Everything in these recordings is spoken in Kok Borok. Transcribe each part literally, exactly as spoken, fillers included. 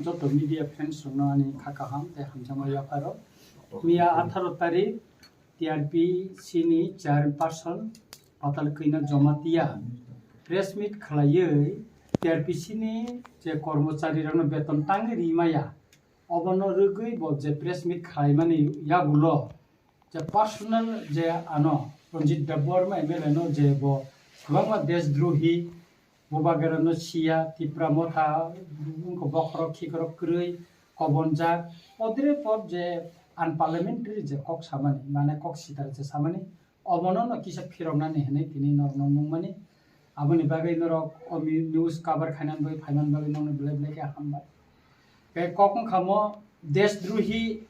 Joto media friends rokno ani kha kaham tei hamjakma yapharo. Miya atharo tarik T R P C ni chairperson Patal Kina Jamatia press meet khlaiwi T R P C ni je kormochari rokno beton tangwi rimaya, obono rwgwi bo je press meet khlaimani yagulo je personal je ano Ranjit Debbarma M L A no je bo kwbangma deshdrohi, Bubagra no siya, Tipra Motha, wngkha bokhorok khikorok kwrwi, kobonjak, podre pod je unparliamentary je kok samani, mane kok sitara je samani, obono no kisa phiroknani hinwi tini norokno nungmani. Aboni bagwi norok o mi-, news cover khainani bagwi, phaimani bagwi nokno belai belai khe hambai. Tei kok wngkha mo deshdrohi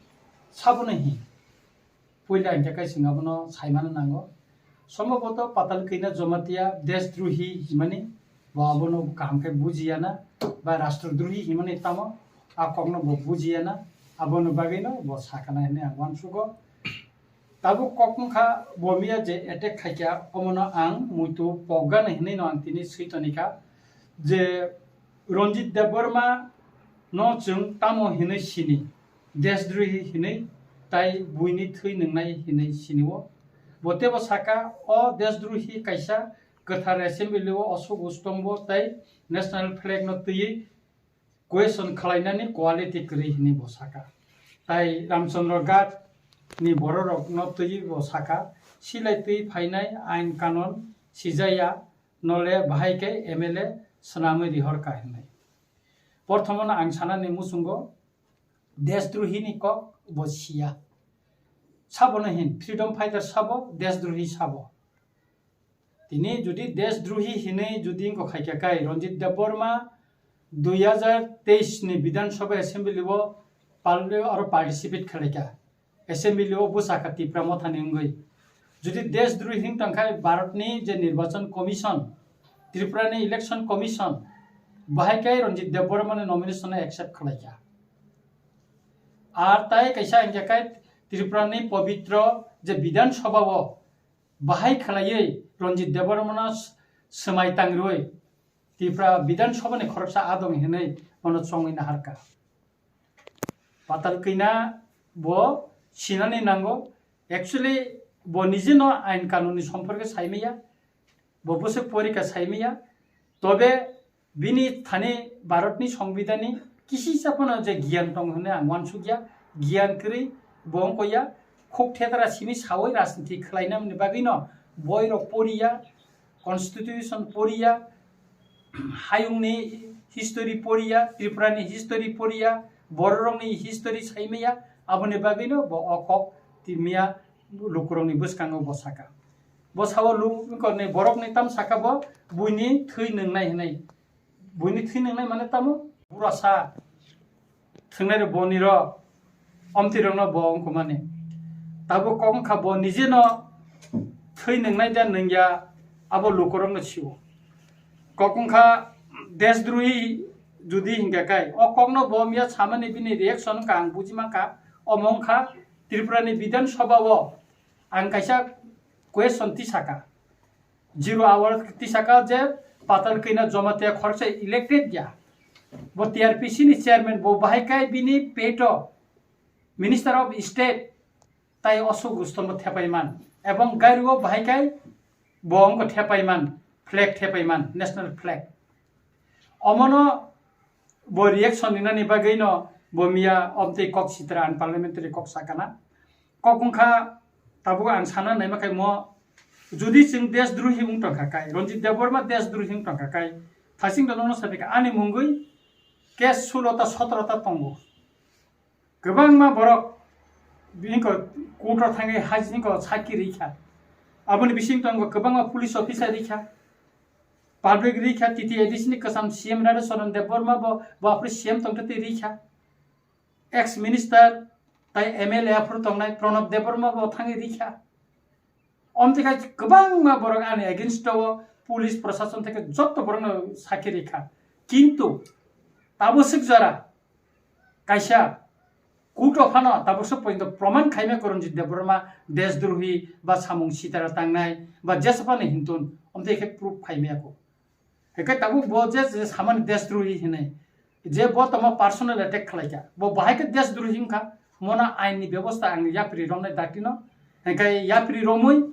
sabono hi. Puila hingkhe kaising abono saimano nango. Sombhoboto Patal Kina Jamatia deshdrohi himani, bo abono kaham khe bujiya na, ba rastrodrohi himani tamo, a kokno bo bujiya na, aboni bagwino bo sakana hinwi ang uansugo. Tabuk kok wngkha bo miya je attack khaikha, omono ang muitu pokgana hinwi no ang tini swi tonikha je Ranjit Debbarma no chwng tamo hinwi sini, deshdrohi hinwi, tai buini thwi nwngnai hinwi sinio. Bo teibo saka, o deshdrohi kaisa kwthar assembly o Ashok Ustombo tei national flag no twiwi question khlainani quality kwrwi hinwi bo saka. Tai Ramchandra Ghat ni bororok no twiwi bo saka, silai twi phainai ain kanon sijaya, nole bahai khe M L A swnamwi rihorkha hinwi. Porthomono ang sanani muchungo deshdrohi ni kok bo siya. Sabono hin freedom fighter sabo, deshdrohi sabo. Tini jodi deshdrohi hinwi jodi wngkha khaikha kai Ranjit Debbarma dui hajar teis ni Bidhan Sabha Assembly o pal-, aro participate khlaikha. Assembly o bwsakha Tipra Mothani wngwi. Jodi deshdrohi wng tongkha Bharat ni je Nirbachan Commission, Tripura ni Election Commission, bahai kai Ranjit Debbarma ni nomination no accept khlaikha. Ar tai kaisa hingkha kai Tripura ni pobitro je Bidhan Sabha o bahai khlaiwi Ranjit Debbarma no s-, swmai tangrwi Tripura Bidhan Sabha ni khoroksa adong hinwi bono chongwi naharkha. Patal Kina bo sinani nango. Actually, bo nijeno ain kanun ni somporke saimaya. Bo bwswk porikha saimaya. Tobe bini thani Bharatni Songbidhanni kisisa phano je giyan tongo hinwi ang uansukya. Giyan kwrwi bo wngkha ya. Khuk thetra simi sawi rajniti khlainani bagwino boirok poriya, constitution poriya, hayungni history poriya, Tripurani history poriya, bororokni history saimaya, aboni bagwino bo o kok timiya lukurokni bwskango bo saka. Bo sao lu-, wngkha ni borokni tam saka bo buini thwi nwngnai hinwi. Buini thwi nwngnai mane tamo? Burasa. Thwngnai rok boni rok. Omtwi rokno bo wngkha mani. Tabuk kok wngkha bo nijeno thwi nwngnai da nungya abo lukurokno sio. Kok wngkha deshdrohi jodi hingkha kai. O kokno bo miya samani bini reaction wngkha ang buji mankha. Omo wngkha Tripurani Bidhan Sabha o ang kaisa question tisaka. Zero hour tisaka je Patal Kina Jamatia khoroksa elected ya. Bo T R P C ni chairman bo bahai kai bini peto Minister of State tai Ashok Ustombo thepaiman. Ebong gairio bahai kai bo wngkha thepaiman, flag thepaiman, national flag. Omono bo reaction rinani bagwino bo miya omtwi kok sitra unparliamentary kok sakana. Kok wngkha tabuk ang sana naima khaimo, jodi chwng deshdrohi wng tongkha kai, Ranjit Debbarma deshdrohi wng tongkha kai, thasing to nono saphikha ani mungwi case sulo ta sotoro ta tongo. Kwbangma borok bini ko court o thangwi hajini ko sakhi rikha. Aboni bising tongo kwbangma police officer rikha. Public rikha, T T A D C ni kwcham C M Radha Charan Debbarma bo, bo aphuru C M tongtwi twi rikha. Ex minister tai M L A aphuru tongnai Pranab Debbarma bo thangwi rikha. Omtwi khai kwbangma borok ani against o police prosason theke jotto borokno sakhi rikha. Kintu tabuk swk jora kaisa court o phano tabuk swk porjonto proman khaimaya Ranjit Debbarma deshdrohi ba samung sitara tangnai ba jesa phano hintun omtwi khe proof khaimaya kho. Hwnkhe tabuk bo je, je samani deshdrohi hinwi Je bo tamo personal attack khlaikha, bo bahai khe desdrohi wngkha, mono ain ni bebosta ang yapri romnai datino, hingkhe yapri romwi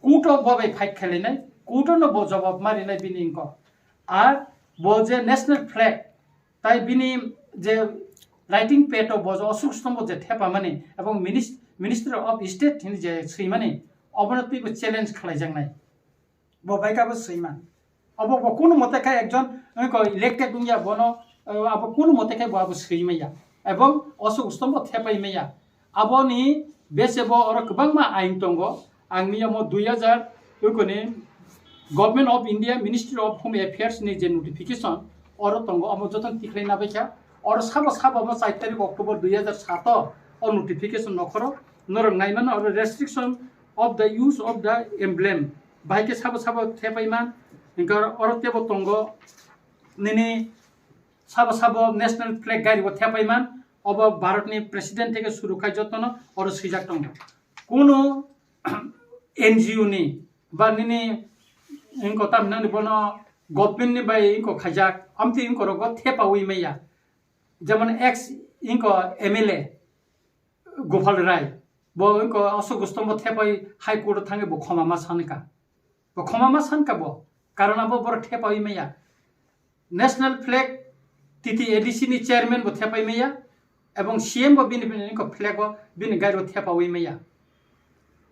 court o bo bai fight khailainai, court o no bo jawab marinai bini wngkha. Ar bo je national flag tai bini je writing pad o bo je Ashok Stombo je thepamani ebong minis-, Ministry of State hini je swimani, obono twibo challenge khlaijaknai. Bo bai kabo swima. Obo bo kunu mote khe ekjon wngkha elected wngya bono, eh, abo kunu mote khe bo abo swimaya. Ebong Ashok Stombo thepai maya. Aboni bese bo oro kwbangma ain tongo. Ang miyamo dui hajar wngkoni Government of India Ministry of Home Affairs ni je notification oro tongo, omo jotono tikhlai nabaikha. Oro sabo sabo bo char tarik October dui hajar sato o notification nokhoro norok naimano, oro restriction of the use of the emblem. Bahai khe sabo sabo thepai man, hingkhe oro tebo tongo nini sabo sabo national flag gari bo thepai man, obo Bharat ni president theke suru khai jotono oro swijak tongo. Kunu N G O ni ba nini wngkha tamhinani bono government ni bai wngkha khaijak, amtwi wngkha rogo thepawi maya. Jemon ex wngkha M L A, Gopal Rai, bo wngkha Ashok Stombo thepai High Court o thangwi bo khoma ma sankha. Bo khoma ma sankha bo, karon abo borok thepawi maya. National flag T T A D C ni chairman bo thepai maya, ebong C M bo bini, bini wngkha flag o bini gari o thepawi maya.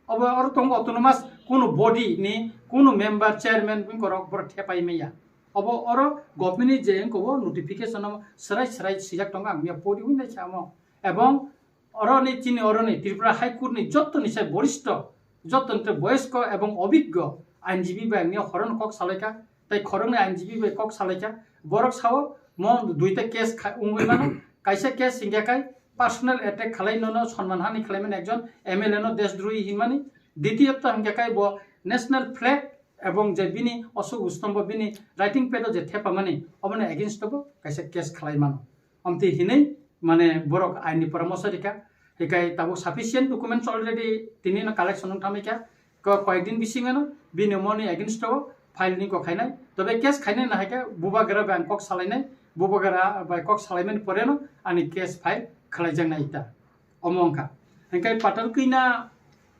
Obo oro tongo autonomous kunu body ni kunu member chairman wngkha rok borok thepai maya. Obo oro government ni je wngkha o notification o swrai swrai swijak tongo, ang ya pori wi nai samo. Ebong Oroni chini oroni Tripura High Court ni jottoni sai borishto, jottoni tei boyosko ebong obiggo ainjibi bai wngya horono kok salaikha, tei khoroknwi ainjibi bai kok salaikha. Borok sao mo duita case kha-, wngwi mano. Kaisa case hingya kai personal attack khalai nono sonman hani khlaimani ekjon M L A no desdrohi hinmani. Ditiyota hingya kai bo national flag ebong je bini Ashok Stombo bini writing pad o je thepamani obono against o bo kaisa case khalai mano. Amtwi hinwi mane borok aini poramoso rikha. Hikai tabuk sufficient documents already tini no collection wng thamikha. Ko koyek din bisingo no bini moni against o file ni kok khainai. Tobe case khainai na haikhe bubagra bai ang kok salainai. Bubagra bai kok salaimani pore no ani case file khlaijaknai ita. Omo wngkha. Hikai Patal Kwina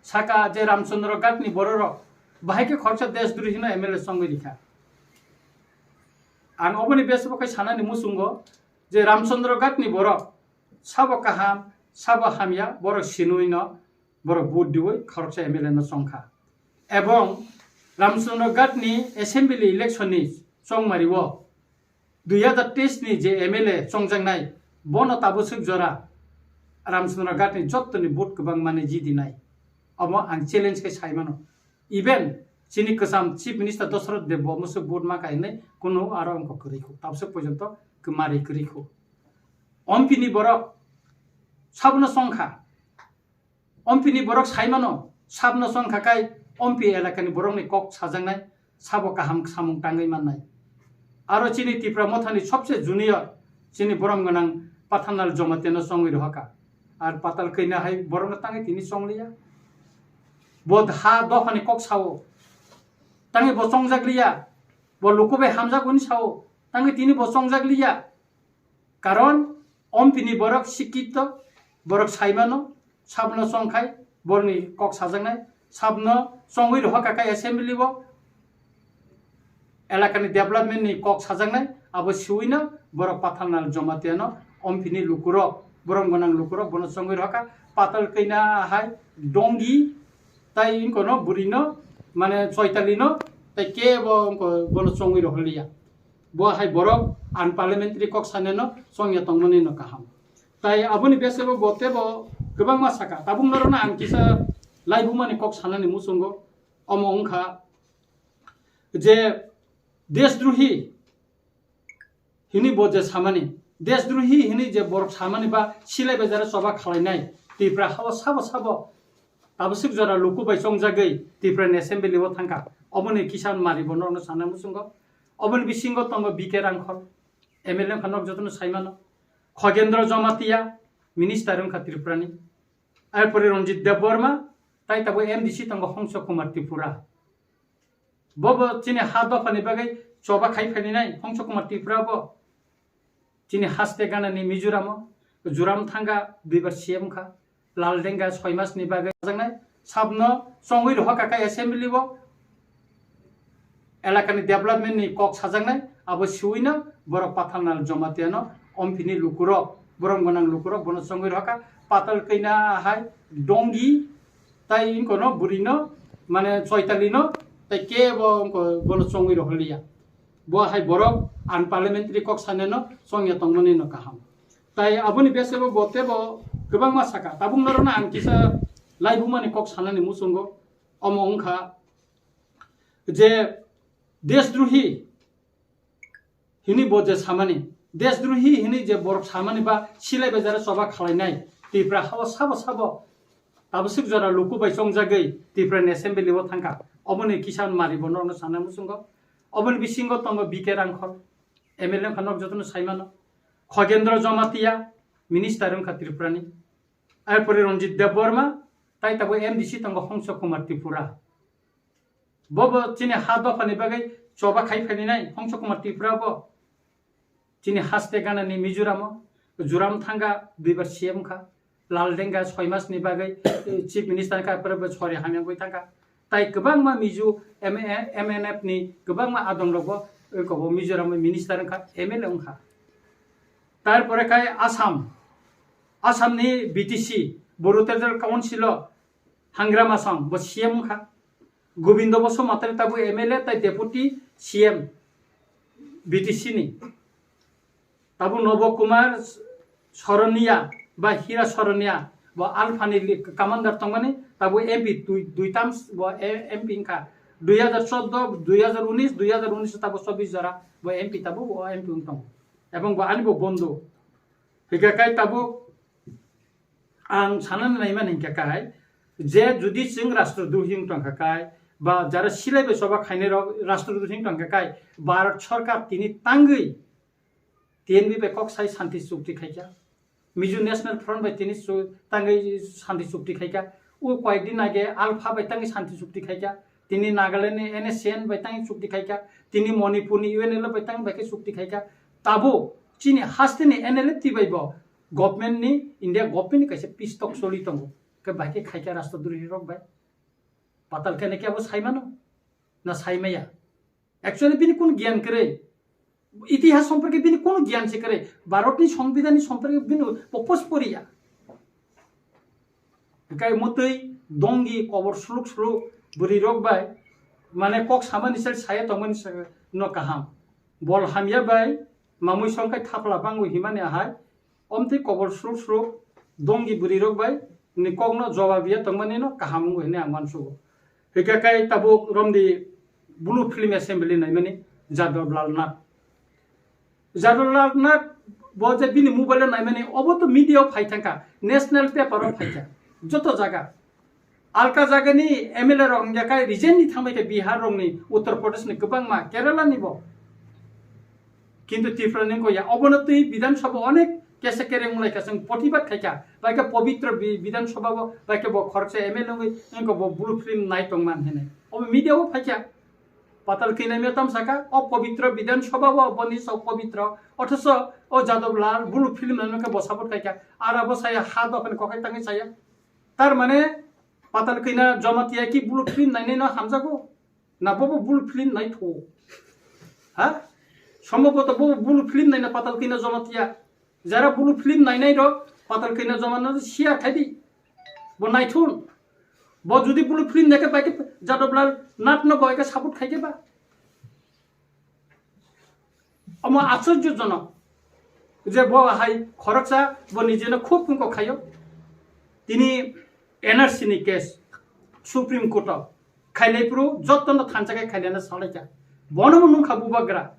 saka je Ramchandra Ghat ni bororok bahai khe khoroksa desdrohi no M L A chongwi rikha. Ang oboni bese bo khai sanani muchungo je Ramchandra Ghat ni borok sabo kaham, sabo hamya, borok sinui no borok vote diwi khoroksa M L A no chongkha. Ebong Ramchandra Ghat ni assembly election ni chongmari o dui hajar teis ni je M L A chongjaknai, bono tabuk swk jora Ramchandra Ghat ni jottoni vote kwbang mani jidinai. Omo ang challenge khe sai mano. Even chini kwcham Chief Minister Dosroth Deb bo musu vote ma kainai, kunu aro wngkha kwrwi khu. Tabswk porjonto kwmari kwrwi khu. Ompini borok sabno chongkha. Ompini borok sai mano, sabno chongkha kai ompi elakani borokni kok sajaknai, sabo kaham samung tangwi mannai. Aro chini Tipra Mothani sobse junior, chini borom gwnang Pathanlal Jamatia no chongwi rohorkha. Ar Patal Kwina hai borokno tangwi tini chongliya. Bo ha dophani kok sao. Tangwi bo chongjak liya. Bo luku bai hamjak hwnwi sao. Tangwi tini bo chongjak liya. Karon ompini borok sikito, borok sai mano, sabno chongkhai, borni kok sajaknai, sabno chongwi rohorkha kai assembly bo. Elakani development ni kok sajaknai, abo siwino borok Pathanlal Jamatia no, ompini lukurok, borom gwnang lukurok, bono chongwi rohorkha. Patal Kwina hai Dongi, tai wngkono bwrwino, mane Choitali no, tai kebo wngko bono chongwi rohorliya. Bo hai borok unparliamentary kok saneno chongya tongmani no kaham. Tai aboni besego bo tebo kwbangma saka. Tabuk norokno ang kisa laibumani kok sanani muchungo. Omo wngkha je desdrohi hini bo je samani, desdrohi hini je borok samani ba silai bai jara choba khalainai Tripura hao sabo sabo tabaswk jora luku bai chongjagwi Tripura ni assembly o thangkha. Oboni kisa mari bo norokno sana muchungo. Oboni bisingo tongo B K Rangkhol, M L A wngkha, nok jotono saimano. Khogendra Jamatia, minister wngkha Tripura ni. Arpore Ranjit Debbarma, tai tabuk M D C tongo Hongso Kumar Tripura. Bo bo chini ha dopha ni bagwi choba khai phainai Hongso Kumar Tripura bo. Chini haste ganani Mizoramo, Joram Thanga duibar C M kha, Lal Denga soi mas ni bagwi sajaknai, sabno chongwi rohor kha kha assembly o, elakani development ni kok sajaknai, abo siwino borok Pathalnal Jamatia no, omphini lukurok, borom gwnang lukurok bono chongwi rohor kha, Patal Kanya hai Dongi, tai wngkono bwrwino, mane Choitali no, tai kebo wngko bono chongwi rohorliya. Bo hai borok unparliamentary kok saneno chongya tongmani no kaham. Tai aboni besebo bo tebo kwbangma saka. Tabuk norokno ang kisa laibumani kok sanani muchungo. Omo wngkha je desdrohi hini bo je samani, desdrohi hini je borok samani ba silai bai jara choba khalainai Tripura hao sabo sabo tabaswk jora luku bai chongjagwi Tripura ni assembly o thangkha. Oboni kisa mari bo norokno sanani muchungo. Oboni bisingo tongo B K Rangkhol, M L A wngkha nok jotono saimano. Khogendra Jamatia, minister wngkha Tripura ni. Arpore Ranjit Debbarma, tai tabuk M D C tongo Hongso Kumar Tripura. Bo bo chini ha dopha ni bagwi choba khai phainai Hongso Kumar Tripura bo. Chini haste ganani Mizoramo, Joram Thanga duibar C M kha. Lal Denga soi mas ni bagwi, eh, chief minister kha, pore bo sori hamya gwi thangkha. Tai kwbangma Mizo M-, M N F ni kwbangma adong rok bo, eh, kobo Mizoram minister wngkha, M L A wngkha. Tarpore khai Assam, Assam ni B T C, Bru Territorial Council o Hangra Masang bo C M wngkha. Gobindo Basumatari tabuk M L A tai deputy C M B T C ni. Tabuk Nobo Kumar Soronia ba Hira Soronia bo Alpha ni li-, commander tongmani, tabuk M P dui, dui terms bo e-, M P wngkha. Dui hajar chordo, dui hajar unis, dui hajar unis tabuk chobbish jora bo M P tabuk bo M P wng tongo. Ebong bo ani bo bondo. Hingkha khe tabuk ang sanani naimani hingkha khe, je judi chwng rastrodrohi wng tongkha khe, ba jara silai bai choba khainai rok rastrodrohi wng tongkha khe, Bharat Sarkar tini tangwi T N V bai kok sai shanti chukti khaikha, Mizo National Front bai tini chu-, tangwi shanti chukti khaikha, o koyek din age Alpha bai tangwi shanti chukti khaikha, tini Nagaland ni N S C N bai tangwi chukti khaikha, tini Manipur ni U N L F bai tangwi bai khe chukti khaikha, tabo chini haste ni N L F T bai bo government ni, India government ni kaisa peace talk choli tongo. Khe bai khe khaikha rastrodrohi rok bai. Patal Kanya khe abo saimano? Na saimaya? Actually bini kun gyan kwrwi? Itihas somporke bini kun gyan se kwrwi? Bharat ni Songbidan ni somporke bini popos poriya. Kai mutwi dongi kobor suluk suluk bwrwi rok bai mane kok samani sal saya tongmani sa-, no kaham. Bol hamya bai mamui songkai thapla bangu himani ahai. Omtwi kobor suluk suluk dongi bwrwi rok bai ni kokno jobab ya tongmani no kaham wngo hinwi ang uansugo. Hingkhe khe tabuk romdi blue film assembly naimani Jadab Lal Nath. Jadab Lal Nath bo je bini mobile o naimani obo to media o phai thangkha, national paper o phaikha, joto jaga. Alka jagani M L A rok hingkha khe resign ni thangbai khe Bihar rokni, Uttar Pradesh ni kwbangma, Kerala ni bo. Kintu Tripura ni wngkha ya, obono twi Bidhan Sabha onek kesa kereng wnglaikha, chwng protibad khaikha, bai khe Pabitra Bi-, Bidhan Sabha bo, bai khe bo khoroksa M L A wngwi wngkha bo blue film nai tongman hinwi. Obo media o phaikha, Patal Kanya mia tam saka, o Pabitra Bidhan Sabha bo, boni sok Pabitra, othoso o Jadab Lal blue film nai khe bo support khaikha, ara bo saya ha dophani kokai tangwi saya. Tar mane Patal Kanya Jamatia ki blue film nainai no hamjago? Na bobo blue film nai tho? Ha? Somboboto bobo blue film naina Patal Kanya Jamatia. Jara blue film nainai rok Patal Kanya Jamatia no share khai di. Bo naithun. Bo judi blue film naikhe bai khe Jadab Lal Nath no bai khe support khai khe ba. Omo aschorjojonok je bo hai khoroksa bo nijeno khub wngkok khaio. Tini N R C ni case Supreme Court o khailai phuru jotono thansa khe khailaina salaikha. Bono bo nungkha bubagra.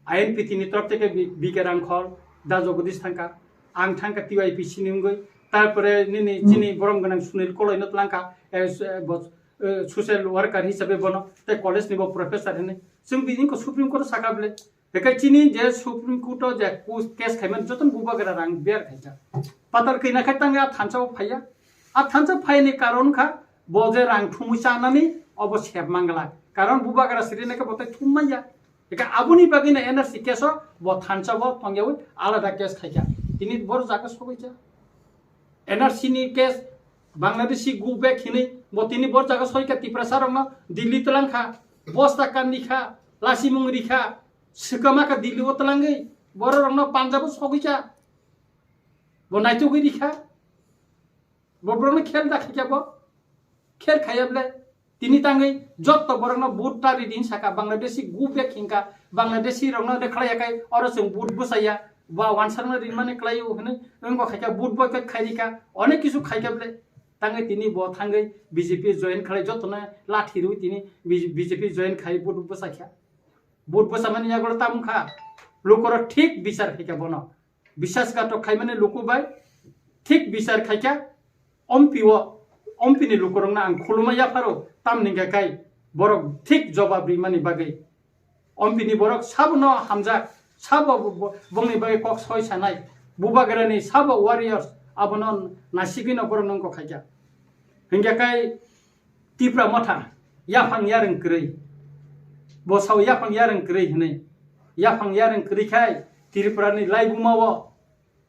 I N P T ni torop theke B-, B K Rangkhol, Da Jagadish thangkha, ang thangkha T Y P C ni wngwi, tarpore nini chini borom gwnang Sunil Koloi no twlangkha, eh, s-, eh, bo, eh, social worker hisabe bono, tei college ni bo professor hinwi. Chwng bini ko Supreme Court o sakha bwle. Bekai chini je Supreme Court o je kus-, case khaimani jotono bubagra rang ber khaikha. Patal Kanya khai tangwi a thansa o phaiya. A thansa phaini karon kha bo je rang thumwi chanani obo sep manglak. Karon bubagra siri naikhe bo tai thum manya. Eka aboni bagwi na N R C case o bo thansa bo tongyawi alada case khaikha. Tini bor jaga sogwi ja. N R C ni case Bangladeshi go back hinwi bo tini bor jaga soika Tiprasa rokno Delhi twlang kha, bosta kan ni kha, lasimung ri kha, swkama kha Delhi o twlangwi borok rokno Punjab o sogwi kha. Bo naitugwi ri kha. Bo borokno khel da khaikha bo. Khel khaiya ble. Tini tangwi jotto borokno vote ta ridi hin saka, Bangladeshi go back hinka, Bangladeshi rokno de khlaiya kai, oro chwng vote bwsaiya, ba wansarno rinmani khlaio hinwi wngbo khaikha, vote boycott khairika, onek kisu khaikha ble. Tangwi tini bo thangwi B J P join khlai, jottono lathi rwi tini B J P join khai vote bwsaikha. Vote bwsamani yagulo tamung kha, lukorok thik bichar khaikha bono. Biswasghatok khaimani luku bai thik bichar khaikha, ompi o, ompi ni lukurokno ang khuluma yapharo, tamni hwnkha khai borok thik jobab rimani bagwi. Ompi ni borok sabono hamjak, sabo bo-, bo-, bongni bagwi kok soi sanai, bubagrani sabo warriors, abono nasigwino borok nongko khaikha. Hwnkha khai Tipra Motha, yaphang yarwng kwrwi. Bo sao yaphang yarwng kwrwi hinwi. Yaphang yarwng kwrwi khai Tripura ni laibuma o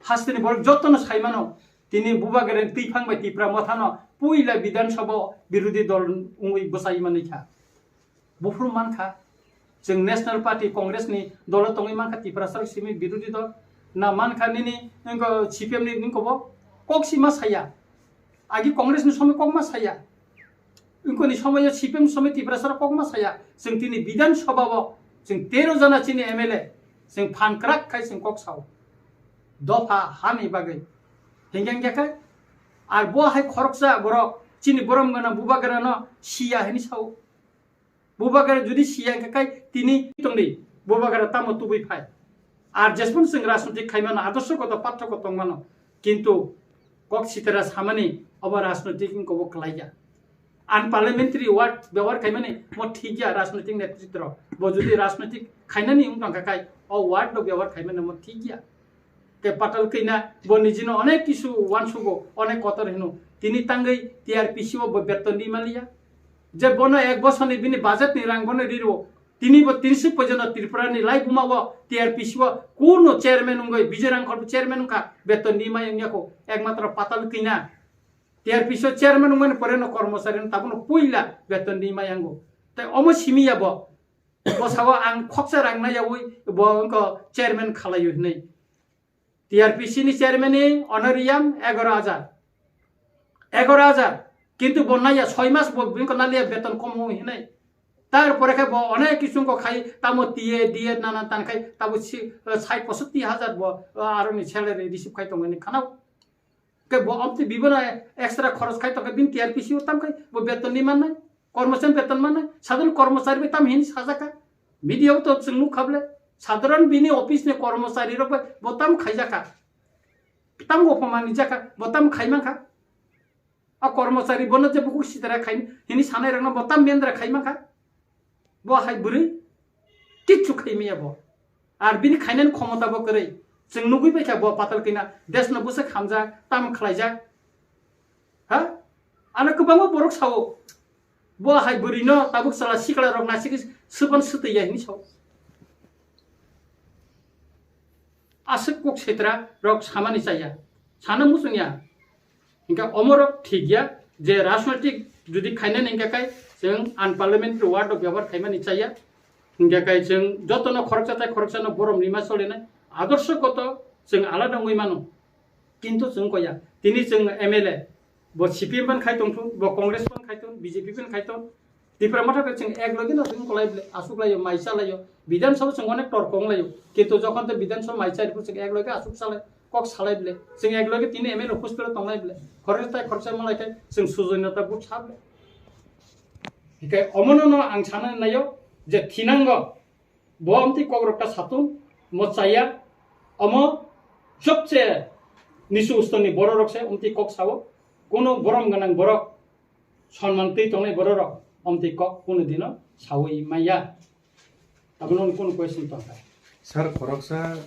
hasteni borok jotono sai mano. Tini bubagrani twiphang bai Tipra Motha no puila Bidhan Sabha o birodhi dol wngwi bwsai manwi kha. Buphuru man kha. Chwng National Party Congress ni dolo tongwi man kha, Tiprasa rok simi birodhi dol. Na man kha nini wngkha C P M ni wngkha bo kok sima saya. Agi Congress ni somoi kok ma saya. Wngkoni somoi o C P M somoi Tiprasa rok kok ma saya. Chwng tini Bidhan Sabha o chwng tero jana chini M L A chwng phan kwrak khai chwng kok sao. Dopha hani bagwi. Hingke hingke khai ar bo hai khoroksa borok chini borom gana bubagrano siya hini sao. Bubagra jodi siya hingke khai tini tongdi, bubagra tamo tubui phai. Ar jesbon chwng rajnitik khaimano, adorshogoto pathoko tongmano, kintu kok sitera samani obo rajnitik wngkha bo kwlaiya. Unparliamentary word byabohar khaimani mo thik ya, rajnitik netritro. Bo jodi rajnitik khainani wng tongkha khai o word no byabohar khaimani mo thik ya. Ke Patal Kanya bo nijino onek kisu wansugo, onek kotor hino. Tini tangwi T R P C o bo beton di maliya. Je bono ek bosor ni bini budget ni rang bono riro. Tini bo tinsi pojono Tripura ni laibuma o T R P C o kuno chairman wngoi, Bijay Rangkhol chairman wngkha, beton di mai wngya ko. Ekmatro Patal Kanya. T R P C o chairman wngmani pore no kormochari no tabukno puila beton di mai yango. Tai omo simi ya bo. Bo sao ang khoksa rang na yawi bo wngko chairman khalaio hinui. T R P C ni chairman ni honorarium egaro hajar. Egaro hajar. Kintu bo naiya soi mas bo bini ko naliya beton kom o hinai. Tar pore khe bo onek kisu ko khai tamo T A, D A nana tan khai tabo si, eh, sait posotti hajar bo, eh, aro ni salary receive khai tongmani khanao. Ke bo amtwi bibono extra khoros khai tongkhe bini T R P C o tam khai bo beton ni mannai. Kormochari beton mannai. Sadharon kormochari bai tam hini sajakha. Media o to chwng nukha ble. Sadharon bini office ni kormochari rok bai bo tam khaijakha. Tam go phamani jakha. Bo tam khaimankha. A kormochari bono je bukhuk sitara khai hini sanai rokno bo tam mendra khaimankha. Bo hai bwrwi kichu khaimaya bo. Ar bini khainani khomota bo kwrwi. Chwng nugwi baikha bo Patal Kanya desno bwswk hamjak, tam khlaijak. Ha? Ano kwbangma borok sao. Bo hai bwrwino tabuk chala sikla rok naisik swpan swtwi ya hini sao. Aswk kok setra rok samani chaya. Sana muchungya. Hingke omorok thik ya je rajnoitik jodi khainani hingke kai chwng unparliamentary word o byabohar khaimani chaya. Hingke kai chwng jotono khoroksa tai khoroksano borom rima solinai. Adorshogoto chwng alada wngwi mano. Kintu chwng koya. Tini chwng M L A. Bo C P M ban khai tongthun, bo Congress ban khai tong, B J P ban khai tong. Tipra Motha khe chwng ek loge no chwng kolai ble, aswk laio, mai cha laio. Bidhan Sabha chwng onek tor kong laio. Kintu jokhon to Bidhan Sabha mai cha rikhu chwng ek loge aswk salai, kok salai ble. Chwng ek loge tini M L A hospital tonglai ble. Khoroksa tai khoroksa malai khai chwng sujoinota bup sa ble. Hikai omono no ang sana naio je thinango bo amtwi kok rok ta satung mo chaya. Omo chopche nisu ustoni borok rok se amtwi kok sao. Kono borom gwnang borok Sonman twi tongnai bororok omtwi kok kunu dino sawi maya. Abono kunu question tongkha. Sir, khoroksa